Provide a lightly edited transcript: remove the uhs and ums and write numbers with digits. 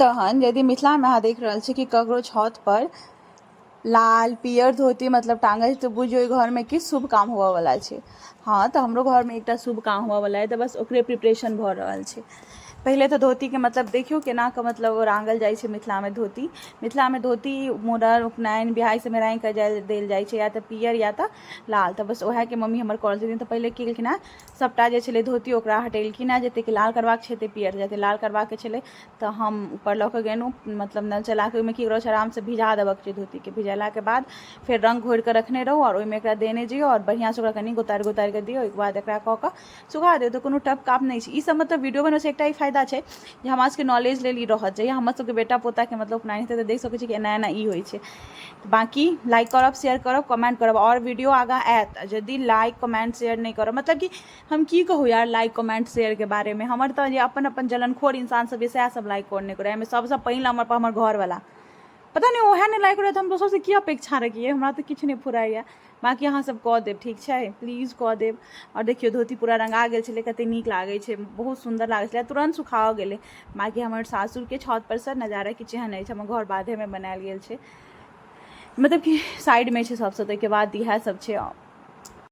तहन यदि मिथिलामे अहाँ देख रहल छी कि ककरो छत पर लाल पियर धोती मतलब टाँगल छै, तऽ बुझियौ ओहि घरमे किछु शुभ काम होबऽवला छै। हँ, तऽ हमरो घरमे एकटा शुभ काम होबऽवला अइ, तऽ बस ओकरे प्रिपरेशन भऽ रहल छै। पहिले तऽ धोतीके मतलब देखियौ केना कऽ मतलब राङ्गल जाइ छै मिथिलामे धोती। मिथिलामे धोती मूड़न, उपनयन, बियाह ई सबमे राङ्गि कऽ देल जाइ छै, या तऽ पियर या तऽ लाल। तऽ बस उएहके मम्मी हमर कऽ रहल छथिन। तऽ पहिले की केलखिन हेँ, सभटा जे छलै धोती ओकरा हटेलखिन हेँ। जतेक लाल करबाक छै, जतेक पियर, जतेक लाल करबाक छलै, तऽ हम ऊपर लऽ कऽ गेलहुँ। मतलब नल चला कऽ ओहिमे की करै छै, आरामसँ भिजा देबऽके छै धोतीके। भिजेलाके बाद फेर रङ्ग घोरि कऽ रखने रहू आओर ओहिमे एकरा देने जइयौ आओर बढ़िआँसँ ओकरा कनि गोतारि गोतारि कऽ दियौ। ओहिके बाद एकरा कऽ कऽ सुखा दियौ, तऽ कोनो टफ काम नहि छै ईसभ। मतलब वीडियो बनबैसँ एकटा ई फायदा छै जे हमरा सबके नॉलेज लेल ई रहत। जहिया हमर सबके बेटा पोताके मतलब उपनयन हेतै, तऽ देख सकै छी कि एना एना ई होइ छै। बाँकी लाइक करब, शेयर करब, कमेंट करब आओर वीडियो आगाँ आयत। यदि लाइक, कमेंट, शेयर नहि करब, मतलब कि हम की कहू यार लाइक, कमेंट, शेयरके बारेमे? हमर तऽ जे अपन अपन जलनखोर इंसान सब सएह सब लाइक कर नहि करै। एहिमे सबसँ पहिल नम्बर पर हमर घरवला, पता नहि, ओएह नहि लाइक करत, हम दोसरसँ की अपेक्षा रखियै? हमरा तऽ किछु नहि फुराइए। बाँकी अहाँ सब कऽ देब, ठीक छै? प्लीज कऽ देब। आओर देखियौ, धोती पूरा रंगा गेल छलै, कते नीक लागै छै, बहुत सुन्दर लागै छलै, तुरन्त सुखाओ गेलै। बाँकी हमर सासुरके छत परसँ नजारा किछु एहन अछि। हमर घर बाधेमे बनायल गेल छै, मतलब कि साइडमे छै सबसँ। ताहिके बाद इएह सब छै।